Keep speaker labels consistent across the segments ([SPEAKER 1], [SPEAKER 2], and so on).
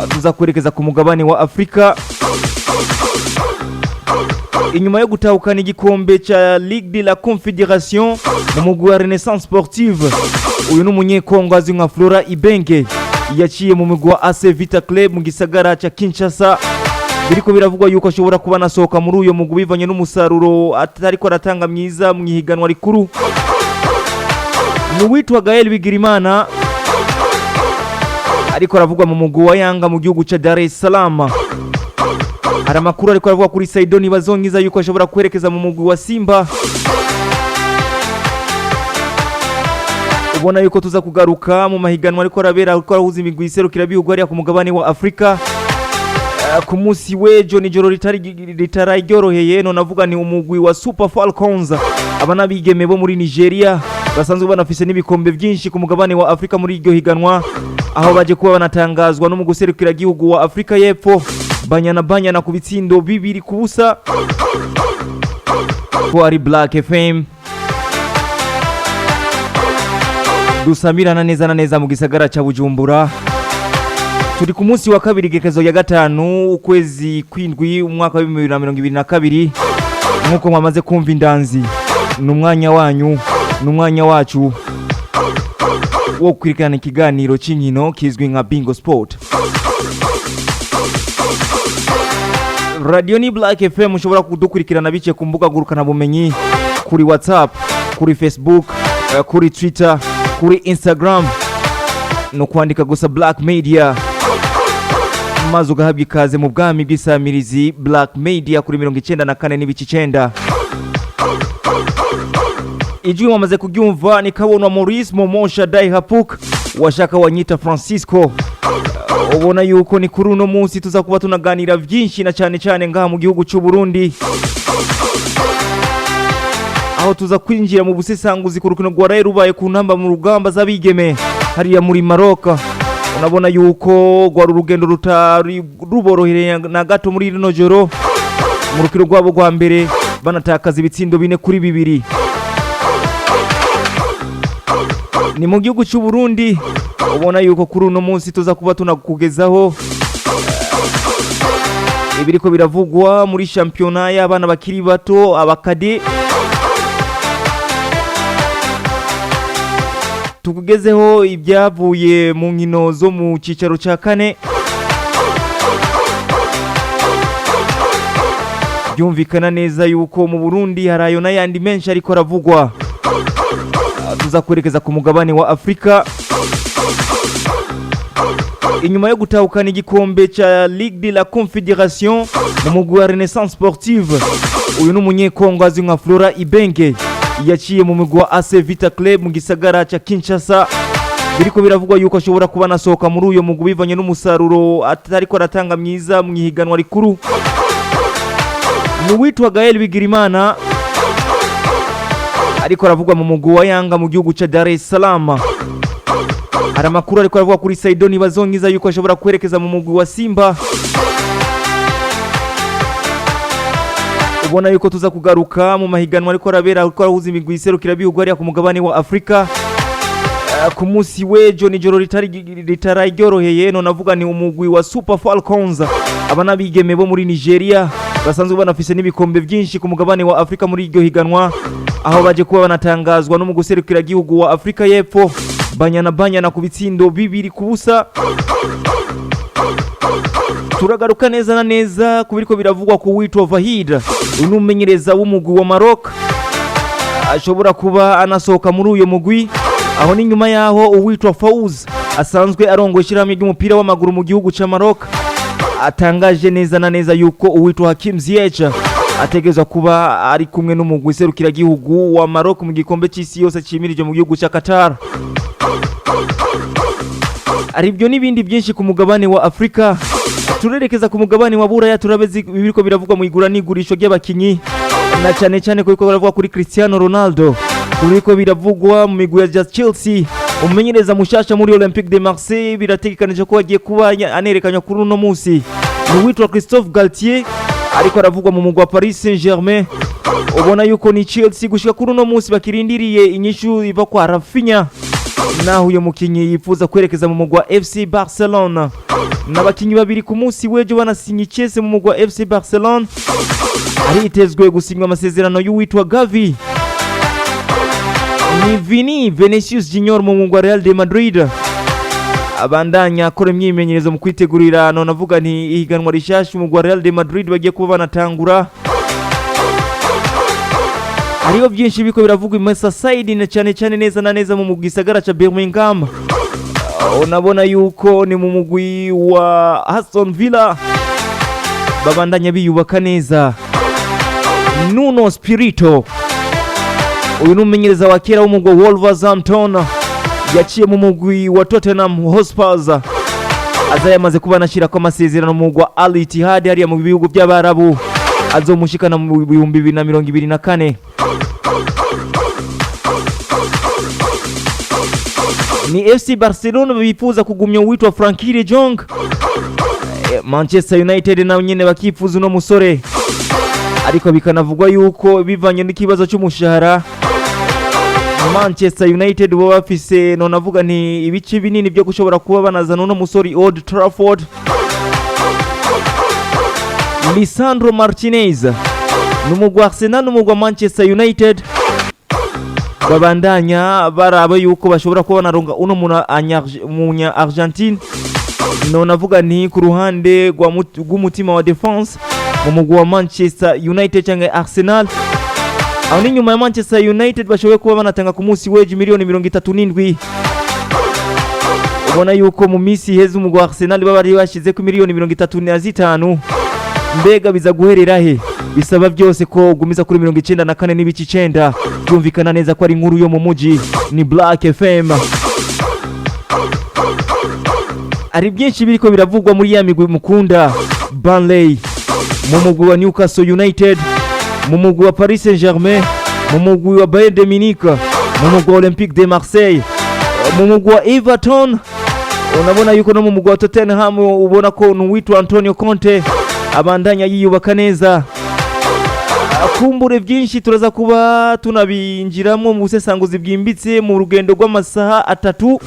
[SPEAKER 1] Tuza kwerekeza ku mugabane wa Afurika inyuma yo gutahukana igikombe ca Ligue de la Confédération mu mugwi wa Renaissance Sportive. Uyu ni umunyekongo azwi nka Flora Ibenge, yaciye mu mugwi wa AC Vita Club mu gisagara ca Kinshasa. Biriko biravugwa yuko ashobora kuba anasohoka muri uyo mugwi bivanye n'umusaruro atariko aratanga mwiza mu ihiganwa rikuru. Ni uwitwa Gael Bigirimana ariko aravugwa mu mugwi wa Yanga mu gihugu ca Dar es Salaam. Hari amakuru ariko aravuga kuri Saido Bazongiza yuko ashobora kwerekeza mu mugwi wa Simba. Ubona yuko tuza kugaruka mu mahiganwa ariko arabera, ariko arahuza imigwi iserukirabihugu hariya ku mugabane wa Afurika. Ku munsi w'ejo nijoro ritari ritararyoheye, none avuga ni umugwi wa Super Falcons, aba n'abigeme bo muri Nigeria basanzwe banafise n'ibikombe byinshi ku mugabane wa Afurika muri iryo higanwa, aho baje kuba banatangazwa no mu guserukira igihugu wa Afurika y'Epfo banyana banyana ku bitsindo 2-0. Ko ari Black FM dusamirana neza na neza mu gisagara ca Bujumbura. Turi ku munsi wa kabiri, igekezo ya 5, ukwezi kw'indwi, umwaka wa 2022. Nk'uko mwamaze kumva indanzi, ni umwanya wanyu, ni umwanya wacu wo gukurikirana ikiganiro cy'inkino kizwi nka Bingo Sport. Radio ni Black FM. Ushobora kudukurikirana biciye ku mbuga ngurukanabumenyi, kuri WhatsApp, kuri Facebook, kuri Twitter, kuri Instagram, no kwandika gusa Black Media, maze ugahabwa ikaze mu bwami bw'isamirizi Black Media kuri 94.9. Ijwi wamaze kuryumva ni Kabonwa Maurice Momo Shadai Hapuk, washaka wanyita Francisco. Ubona yuko ni kuri uno munsi tuza kuba tunaganira byinshi na cyane cyane ngaha mu gihugu cy'u Burundi, aho tuza kwinjira mu busesanguzi ku rukino rwa rubaye ku ntamba mu rugamba z'abigeme hariya muri Maroc. Unabona yuko rwari urugendo rutari ruborohereye na gato muri rino joro, mu rukino rwabo rwa mbere banatakaza ibitsindo 4-2. Ni mu gihugu cy'u Burundi. Ubona yuko kuri uno munsi tuza kuba tunakugezaho ibiriko biravugwa muri shampiyona y'abana bakiri bato, abakade. Tukugezeho ibyavuye mu nkino zo mu cyicaro cya kane. Byumvikana neza yuko mu Burundi hari ayo n'ayandi menshi ariko aravugwa. Tuza kwerekeza ku mugabane wa Afurika inyuma yo gutahukana igikombe ca Ligue de la Confédération mu mugwi wa Renaissance Sportive. Uyu ni umunyekongo azwi nka Flora Ibenge, yaciye mu mugwi wa AC Vita Club mu gisagara ca Kinshasa. Biriko biravugwa yuko ashobora kuba anasohoka muri uyo mugwi bivanye n'umusaruro atariko aratanga mwiza mu ihiganwa rikuru. Ni uwitwa Gael Bigirimana ariko aravugwa mu mugwi wa Yanga mu gihugu ca Dar es Salaam. Hari amakuru ariko aravuga kuri Saido Bazongiza yuko ashobora kwerekeza mu mugwi wa Simba. Ubona yuko tuza kugaruka mu mahiganwa ariko arabera, ariko arahuza imigwi iserukirabihugu hariya ku mugabane wa Afurika. Ku munsi w'ejo nijoro ritari ritararyoheye, none avuga ni umugwi wa Super Falcons, aba n'abigeme bo muri Nigeria basanzwe banafise n'ibikombe byinshi ku mugabane wa Afurika muri iryo higanwa, aho baje kuba banatangazwa no mu guserukira igihugu wa Afurika y'Epfo banyana banyana ku bitsindo 2-0. Turagaruka neza na neza ku biriko biravugwa ku witwa Vahid, uyu ni umumenyereza w'umugwi wa Maroc, ashobora kuba anasohoka muri uyo mugwi. Aho ni nyuma yaho uwitwa Fauz asanzwe arongoye ishyirahamwe ry'umupira w'amaguru mu gihugu ca Maroc atangaje neza na neza yuko uwitwa Hakim Ziyech ategerezwa kuba ari kumwe n'umugwi serukiragihugu wa Maroc mu gikombe c'isi yose cimirije mu gihugu ca Qatar. Ari ibyo n'ibindi byinshi ku mugabane wa Afurika. Turerekeza ku mugabane wa Buraya, turabe ibiriko biravugwa mu igura n'igurisho ry'abakinyi, na cyane cyane ko biriko biravugwa kuri Cristiano Ronaldo, biriko biravugwa mu migwi ya Chelsea. Umumenyereza mushasha muri Olympique de Marseille birategekanije ko agiye kuba anerekanywa kuri uno munsi, ni uwitwa Christophe Galtier ariko aravugwa mu mugwi wa Paris Saint-Germain. Ubona yuko ni Chelsea gushika kuri uno munsi bakirindiriye inyishu iva kwa Rafinha. Naho uyu mukinyi yifuza kwerekeza mu mugwa FC Barcelona, n'abakinyi babiri ku munsi w'ejo banasinye icese mu mugwa FC Barcelona. Aritezwe gusinywa amasezerano y'uwitwa Gavi, ni Vini Vinicius Junior mu mugwa Real de Madrid, abandanya akora imyimenyerezo mu kwitegurira, none avuga nti ihiganwa rishasha umugwa Real de Madrid bagiye kuba banatangura. Hariho byinshi biko biravugwa i Merseyside, na cyane cyane neza na neza mu gisagara ca Birmingham. Unabona yuko ni mu mugwi wa Aston Villa babandanya biyubaka neza. Nuno Spirito, uyu ni umumenyereza wa kera w'umugwi wa Wolverhampton, yaciye mu mugwi wa Tottenham Hotspur, aza yamaze kuba anashyirako amasezerano mu mugwi wa Al Ittihad hariya mu bihugu by'Abarabu, azomushikana mu 2024. Ni FC Barcelona bifuza kugumya uwitwa Frenkie de Jong. Manchester United nawe nyene bakifuza uno musore, ariko bikanavugwa yuko bivanye n'ikibazo cy'umushahara, Manchester United bo bafise, none avuga nti ibice binini byo gushobora kuba banazana uno musore Old Trafford. Lisandro Martinez n'umugwi wa Arsenal n'umugwi wa Manchester United babandanya baraba yuko bashobora kuba banaronga uno munya Argentine, none avuga nti ku ruhande rw'umutima wa defense mu mugwi wa Manchester United cyangwa Arsenal. Aho ni nyuma ya Manchester United bashoboye kuba banatanga ku munsi w'ejo miliyoni 37. Ubona yuko mu minsi iheze umugwi wa Arsenal baba bari bashize ku miliyoni 35. Mbega biza guherera he? Bisaba byose ko ugumiza kuri 94.9. Byumvikana neza ko ari inkuru yo mu muji, ni Black FM. Hari byinshi biriko biravugwa muri ya migwi mukunda: Burnley, mu mugwi wa Newcastle United, mu mugwi wa Paris Saint-Germain, mu mugwi wa Bayern de Munich, mu mugwi wa Olympique de Marseille, mu mugwi wa Everton. Unabona yuko no mu mugwi wa Tottenham ubona ko n'uwitwa Antonio Conte abandanya yiyubaka neza. Kumbure byinshi turaza kuba tunabinjiramo mu busesanguzi bwimbitse mu rugendo rw'amasaha 3.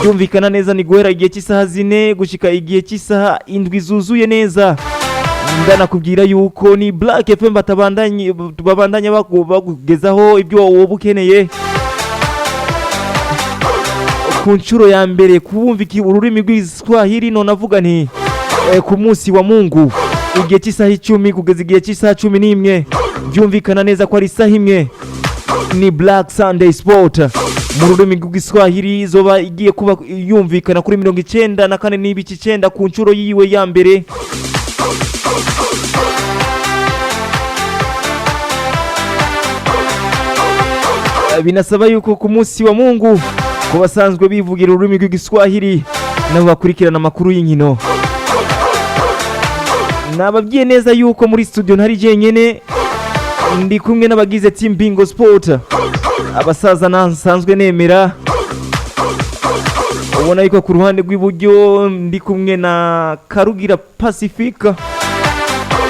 [SPEAKER 1] Byumvikana neza ni guhera igihe cy'isaha 4 gushika igihe cy'isaha 7 zuzuye neza. Ndanakubwira yuko ni Black FM batabandanye babandanya bakugezaho ibyo wowe ukeneye ku nshuro ya mbere kubumva ururimi rw'Igiswahili. None avuga nti ku munsi wa Mungu igihe cy'isaha 10 kugeza igihe cy'isaha 11, byumvikana neza ko ari isaha 1, ni Black Sunday Sport mu rurimi rw'Igiswahili, izoba igiye kuba yumvikana kuri 94.9 ku nshuro yiwe ya mbere. Binasaba yuko ku munsi wa Mungu ku basanzwe bivugira ururimi rw'Igiswahili nabo bakurikirana amakuru y'inkino. Nababwiye neza yuko muri studio ntari jenyene, ndi kumwe n'abagize team Bingo Sport, abasaza nsanzwe nemera. Ubona yuko ku ruhande rw'iburyo ndi kumwe na Karugira Pacifique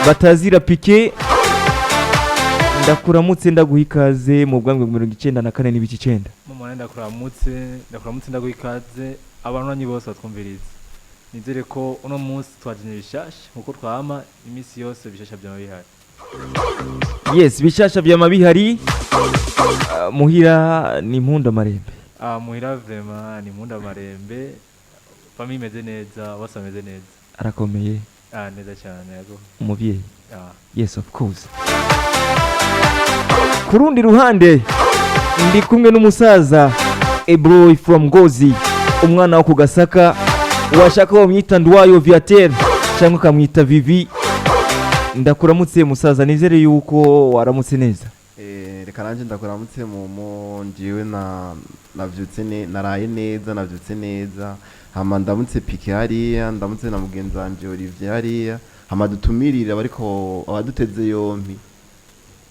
[SPEAKER 1] batazira Piqué. Ndakuramutse, ndaguha ikaze mu bwangwe 94.9.
[SPEAKER 2] Mama, ndakuramutse, ndakuramutse, ndaguha ikaze abanywanyi bose batwumviriza. Nizere ko uno munsi twajanye bishasha nkuko twama iminsi yose, bishasha vyama bihari.
[SPEAKER 1] Yes, bishasha vyama bihari. Muhira ni impunda marembe?
[SPEAKER 2] Ah, muhira vraiment ni impunda marembe, famille imeze neza, bose bameze neza.
[SPEAKER 1] Arakomeye?
[SPEAKER 2] Ah, neza cyane, yego.
[SPEAKER 1] Umuvyeyi?
[SPEAKER 2] Ah.
[SPEAKER 1] Yes, of course. Ku rundi ruhande ndi kumwe n'umusaza a boy from Ngozi, umwana wo ku Gasaka, washaka wamwita Ndwayo Viateur cyangwa ukamwita Vivi. Ndakuramutse musaza, nizere yuko waramutse neza.
[SPEAKER 3] Reka nanjye ndakuramutse momo, njiwe na navyutse ne naraye neza, navyutse neza. Hama ndamutse Pike hariya, ndamutse na mugenzi wanje Olivier hariya, hama dutumirire abariko abaduteze yompi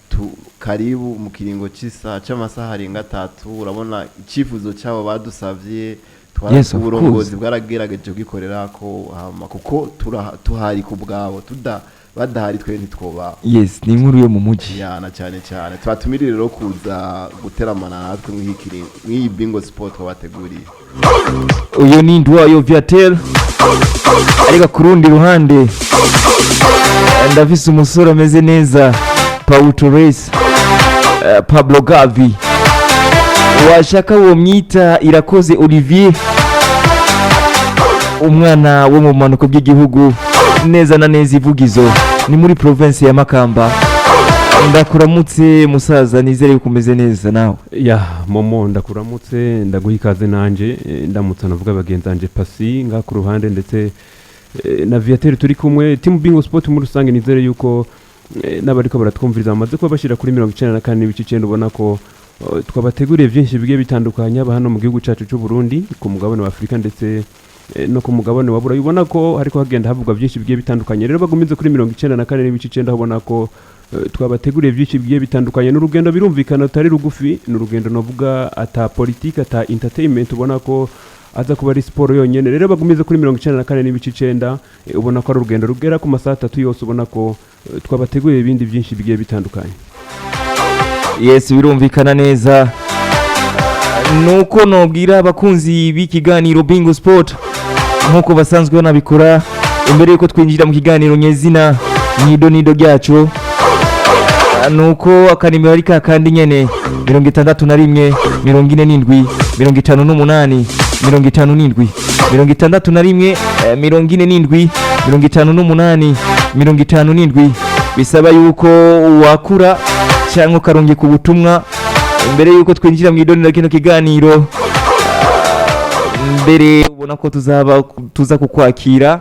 [SPEAKER 3] tu karibu mu kiringo c'isa c'amasaha arenga 3. Urabona icifuzo cyabo badusavye.
[SPEAKER 1] Yes, of
[SPEAKER 3] Uburongozi bwaragerageje kugikorera ko, hama kuko tuhari ku bwabo, tuda badahari twe ntitwobaho.
[SPEAKER 1] Yes, ni inkuru yo mu mujyi.
[SPEAKER 3] Yana cyane cyane tubatumirire rero kuza guteramana natwe mw'iyi Bingo Sport twabateguriye.
[SPEAKER 1] Uyu ni Nduwayo Viatel, ariko ku rundi ruhande ndafise umusore ameze neza, Pau Torres, Pablo Gavi, washaka uwo mwita Irakoze Olivier, umwana wo mu bumanuko bw'igihugu, neza na neza ivugizo ni muri province ya Makamba. Ndakuramutse musaza, nizere yuko umeze neza nawe.
[SPEAKER 4] Ya Momo, ndakuramutse, ndaguha ikaze nanje, ndamutsa navuga bagenzi banje Pasi nga ku ruhande ndetse na Viateur turi kumwe, team Bingo Sport muri rusange. Nizere yuko n'abariko baratwumviriza bamaze kuba bashyira kuri 94.9. Ubona ko twabateguriye byinshi bigiye bitandukanye, haba hano mu gihugu cyacu cy'u Burundi, ku mugabane wa Afurika ndetse no ku mugabane wa Burayi. Ubona ko hariko hagenda havugwa byinshi bigiye bitandukanye. Rero bagumize kuri 94.9, aho ubona ko twabateguriye byinshi bigiye bitandukanye. N'urugendo birumvikana rutari rugufi, ni urugendo navuga ata politike, ata entertainment, ubona ko aza kuba ari siporo yonyene. Rero bagumize kuri 94.9, ubona ko ari urugendo rugera ku masaha 3 yose. Ubona ko twabateguriye ibindi byinshi bigiye bitandukanye.
[SPEAKER 1] Yes, birumvikana neza. Nuko nobwira abakunzi b'ikiganiro Bingo Sport, nk'uko basanzwe banabikora, imbere yuko twinjira mu kiganiro nyezina mwido nido ryacu, nuko akanimero ari kakandi nyene: 61 47 58 57, 61 47 58 57. Bisaba yuko wakura cyangwa ukarungika ubutumwa imbere yuko twinjira mu idonera kino kiganiro. Mbere ubona ko tuzaba tuza kukwakira.